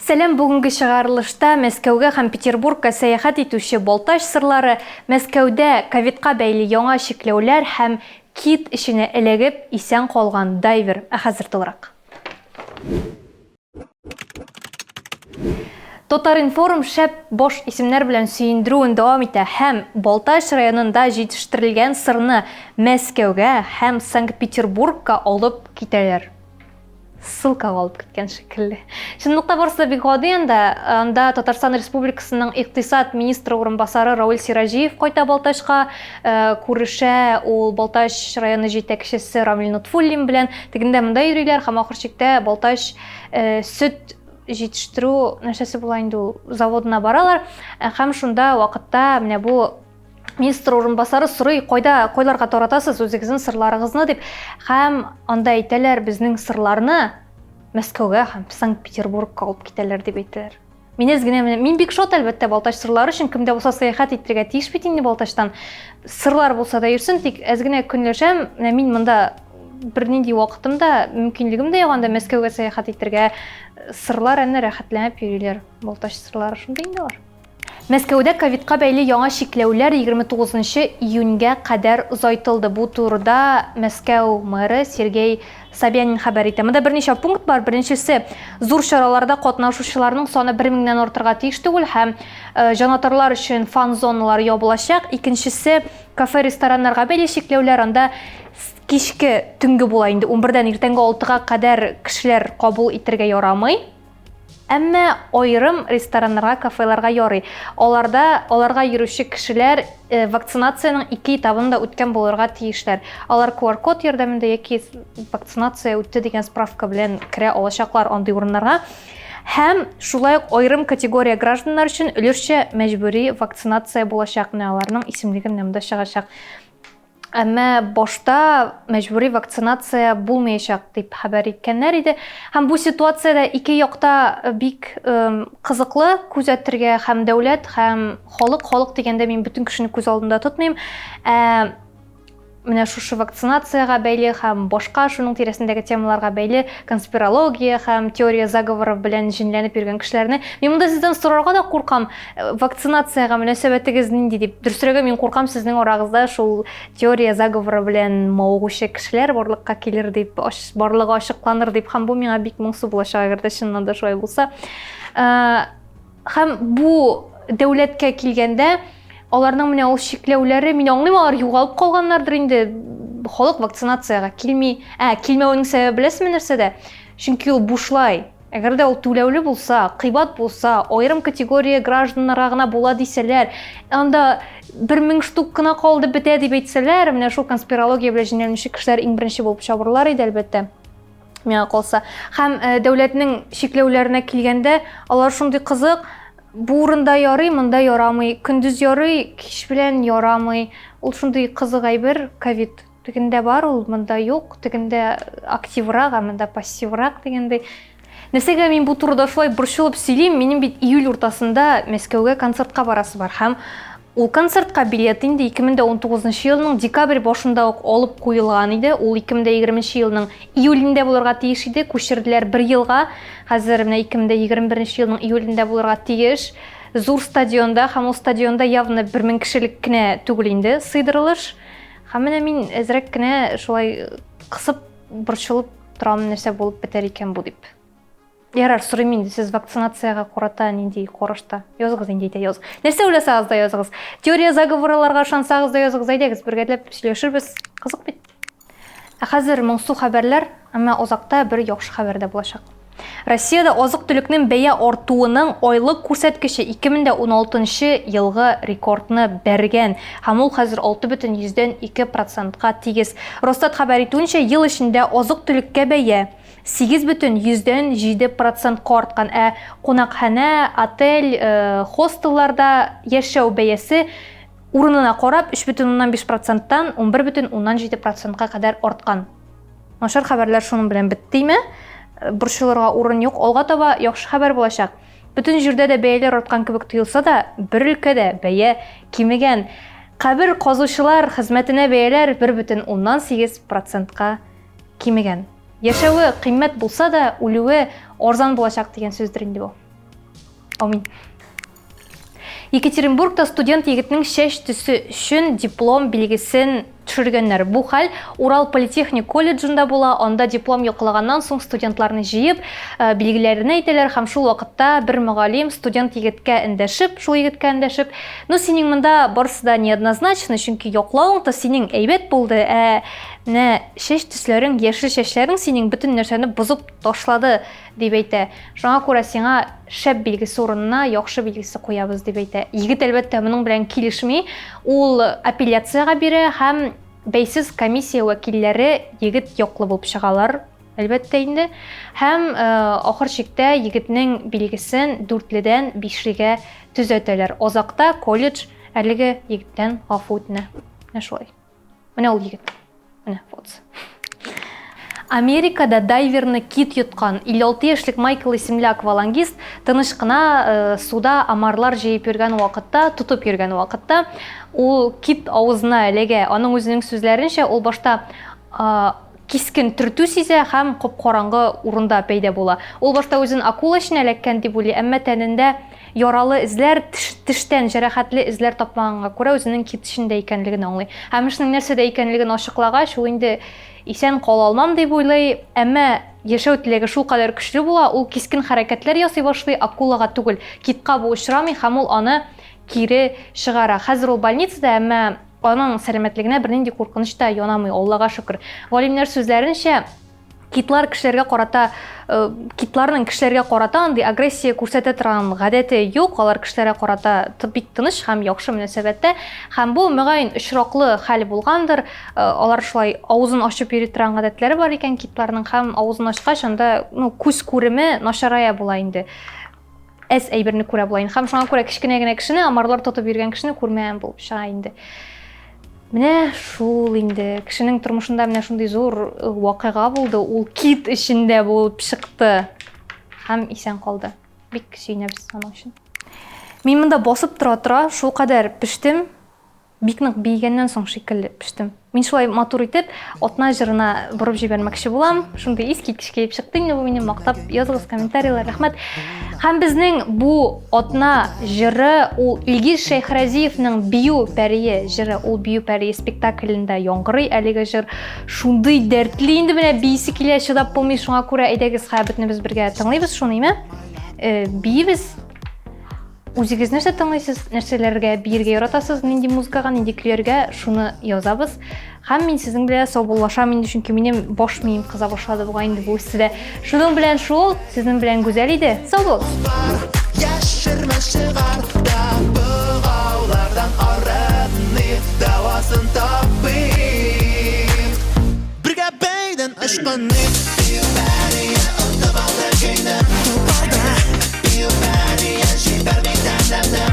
Сәлам, бүгенге чыгарылышта Мәскәүгә һәм Петербургка сәяхәт итүче Балтач сырлары, Мәскәүдә ковидка бәйле яңа чикләүләр һәм кит эченә эләгеп исән калган дайвер. Ә хәзер тулырак. Татар-информ шәп баш исемнәр белән сөендерүен дәвам итә һәм Балтач районында җитештерелгән сырны Мәскәүгә һәм Санкт-Петербургка алып китәләр. Ссылкага алып киткән шикелле. Чынлыкта барысы да бик гади анда. Анда Татарстан Республикасының икътисад министры урынбасары Рауль Сираҗиев кайта Балтачка, күрешә ул Балтач районы җитәкчесе Рамил Нотфуллин белән. Тегендә монда йөриләр һәм ахыр чиктә Балтач сөт җитештерү нәрсәсе була инде ул заводына баралар. Һәм шунда вакытта менә бу министр урынбасары сорый, кайда, кайларга таратасыз үзегезнең сырларыгызны дип. Һәм анда әйтәләр, безнең сырларны Мәскәүгә һәм Санкт-Петербургка алып китәләр дип әйтәләр. Мин әз генә менә, мин бик шат әлбәттә Балтач сырлары өчен, кем дә булса сәяхәт итәргә тиеш бит инде Балтачтан. Сырлар булса да йөрсен, тик әз генә көнләшәм, менә мин монда бернинди вакытым да, мөмкинлегем дә юк анда Мәскәүгә сәяхәт итәргә. Сырлар әнә рәхәтләнеп йөриләр. Балтач сырлары шундый инде алар. Мәскәүдә ковидка бәйле яңа чикләүләр 29 нчы июньгә кадәр озайтылды. Бу турыда Мәскәү мэры Сергей Собянин хәбәр итә. Монда берничә пункт бар. Беренчесе, зур чараларда катнашучыларның саны бер меңнән артырга тиеш түгел һәм җанатарлар өчен фан-зоналар ябылачак. Икенчесе, кафе-рестораннарга бәйле чикләүләр. Анда кичке, төнге була инде, унбердән иртәнге алтыга кадәр кешеләр кабул итәргә ярамый. Әмма аерым рестораннарга, кафеларга ярый. Аларда аларга йөрүче кешеләр э, вакцинациянең ике этабын да үткән булырга тиешләр. Алар QR-код ярдәмендә яки вакцинация үтте дигән справка белән керә алачаклар андый урыннарга. Һәм шулай ук аерым категория гражданнар өчен өлешчә мәҗбүри вакцинация булачак. Менә аларның исемлеге менә монда чыгачак. Әмма башта мәҗбүри вакцинация булмаячак дип хәбәр иткәннәр иде. Һәм бу ситуациядә ике якта бик кызыклы күзәтергә һәм дәүләт, һәм халык. Халык дигәндә мин бөтен кешене күз алдында тотмыйм. Ә менә шушы вакцинациягә бәйле һәм башка шуның тирәсендәге темаларга бәйле конспирология һәм теория заговоров белән җенләнеп йөргән кешеләрне мин монда сездән сорарга да куркам. Вакцинациягә мөнәсәбәтегез нинди дип. Дөресрәге, мин куркам сезнең арагызда шул теория заговора белән мавыгучы кешеләр барлыкка килер дип, барлыгы ачыкланыр дип, һәм бу миңа бик моңсу булачак, әгәр дә чыннан да шулай булса. Э, һәм бу дәүләткә килгәндә, аларның менә ул чикләүләре, мин аңлыйм, алар югалып калганнардыр инде. Халык вакцинациягә килми. Ә, килмәвенең сәбәбе беләсезме нәрсәдә? Чөнки ул бушлай. Әгәр дә ул түләүле булса, кыйбат булса, аерым категория гражданнарга гына була дисәләр, анда 1000 штук кына калды бетә дип әйтсәләр, менә шул конспирология белән җенләнүче кешеләр иң беренче булып чабырлар иде, әлбәттә. Миңа калса. Һәм э, дәүләтнең чикләүләренә килгәндә, алар шундый кызык, бу урында ярый, монда ярамый, көндез ярый, кич белән ярамый. Ул шундый кызык әйбер, ковид. Тегендә бар ул, монда юк, тегендә активрак, ә монда пассиврак дигәндәй. Нәрсәгә мин бу турыда шулай борчылып сөйлим? Минем бит июль уртасында Мәскәүгә концертка барасы бар һәм ул концертка билет инде 2019 елның декабрь башында ук алып куелган иде. Ул 2020 елның июлендә булырга тиеш иде, күчерделәр бер елга. Хәзер менә 2021 елның июлендә булырга тиеш. Зур стадионда һәм ул стадионда явно 1000 кешелек кенә түгел инде сыйдырылыш. Һәм менә мин әзрәк кенә шулай кысып, борчылып торам, нәрсә булып бетәр икән бу дип. Ярар, сорыйм инде, сез вакцинациягә карата нинди карашта? Языгыз инде, әйдә, языгыз. Нәрсә уйласагыз да языгыз. Теория заговораларга ышансагыз да языгыз, әйдәгез, бергәләп сөйләшербез. Кызык бит. Ә хәзер моңсу хәбәрләр, әмма озакта бер яхшы хәбәр дә булачак. Россиядә азык-төлекнең бәя артуының айлык күрсәткече 2016 елгы рекордны бәргән һәм ул хәзер 6,2 процентка тигез. Росстат хәбәр итүенчә, ел эчендә азык-төлеккә бәя 8,7 процентка арткан, ә кунакханә, отель, э, хостелларда яшәү бәясе урынына карап 3,5 проценттан 11,7 процентка кадәр арткан. Начар хәбәрләр шуның белән беттеме? Борчылырга урын юк. Алга таба яхшы хәбәр булачак. Бөтен җирдә дә бәяләр арткан кебек тоелса да, бер өлкәдә бәя кимегән. Кабер казучылар хезмәтенә бәяләр 1,8 процентка кимегән. Яшәве кыйммәт булса да, үлүе арзан булачак дигән сүздер инде бу. Амин. Екатеринбургта студент егетнең чәч төсе өчен диплом билгесен төшергәннәр. Бу хәл Урал политехник колледжында була. Анда диплом яклаганнан соң студентларны җыеп, э, билгеләрен әйтәләр һәм шул вакытта бер мөгаллим студент егеткә эндәшеп, шул егеткә эндәшеп, "Ну, синең монда барысы да неоднозначно, чөнки яклавың та синең әйбәт булды, ә менә чәч төсләрең, яшел чәчләрең синең бөтен нәрсәне бозып ташлады", дип әйтә. Шуңа күрә сиңа шәп билгесе урынына яхшы билгесе куябыз, дип әйтә. Егет, әлбәттә, моның белән килешми. Ул апелляциягә бирә һәм бәйсез комиссия вәкилләре егет яклы булып чыгалар, әлбәттә инде. Һәм э, ахыр чиктә егетнең билгесен дүртледән бишлегә төзәтәләр. Азакта колледж әлеге егеттән гафу үтенә. Менә шулай. Менә ул егет. Менә фотосы. Америкада дайверны кит йоткан 56 яшьлек Майкл исемле аквалангист тыныч кына э, суда омарлар җыеп йөргән вакытта, тотып йөргән вакытта ул кит авызына эләгә. Аның үзенең сүзләренчә, ул башта э, кискен төртү сизә һәм коп-караңгы урында пәйда була. Ул башта үзен акула эченә эләккән дип уйлый, әмма тәнендә Яралы эзләр, тештән җәрәхәтле эзләр тапмаганга күрә, үзенең кит эчендә икәнлеген аңлый. Һәм эшнең нәрсәдә икәнлеген ачыклагач, ул инде исән кала алмам дип уйлый, әмма яшәү теләге шулкадәр көчле була, ул кискен хәрәкәтләр ясый башлый, акулага түгел, китка бу очрамый һәм ул аны кире чыгара. Хәзер ул больницада, әмма аның сәламәтлегенә бернинди куркыныч та янамый, Аллага шөкер. Галимнәр сүзләренчә, Китлар кешеләргә карата, э, китларның кешеләргә карата андый агрессия күрсәтә торган гадәте юк. Алар кешеләргә карата бик тыныч һәм яхшы мөнәсәбәттә. Һәм бу мөгаен очраклы хәл булгандыр. Э, алар шулай авызын ачып йөри торган гадәтләре бар икән китларның һәм авызын ачкач анда, ну, күз күреме начарая була инде. Әз әйберне күрә була инде. Һәм шуңа күрә кечкенә генә кешене, омарлар тотып йөргән кешене күрмәгән булып чыга инде. Менә шул инде. Кешенең тормышында менә шундый зур э, вакыйга булды. Ул кит эчендә булып чыкты. Һәм исән калды. Бик сөенәбез аның өчен. Мин монда басып тора-тора шулкадәр пештем. Бик нык биегәннән соң шикелле пештем. Мин шулай матур итеп атна җырына борып җибәрмәкче булам. Шундый искиткеч килеп чыкты инде бу минем. Мактап языгыз комментарийлар, рәхмәт. Һәм безнең бу атна җыры ул Илгиз Шәйхразиевның Бию пәрие җыры. Ул Бию пәрие спектаклендә яңгырый әлеге җыр. Шундый дәртле инде менә биисе килә, чыдап булмый. Шуңа күрә әйдәгез, хәзер бөтенебез бергә тыңлыйбыз шуны, име? Э, биибез. Үзегез нәрсә тыңлыйсыз, нәрсәләргә биергә яратасыз, нинди музыкага, нинди көйләргә, шуны язабыз. Һәм мин сезнең белән саубуллашам инде, чөнки минем баш мием кыза башлады бугай инде бу эсседә. Шуның белән шул, сезнең белән Гүзәл иде. Сау булыгыз! Яшермә чыгар да богаулардан арыныйк, дәвасын табыйк. Бергә бәйдән ычкыныйк. Бию пәрие отып алды көйне. Тупалда. Бию пәрие җибәрми тәнемне.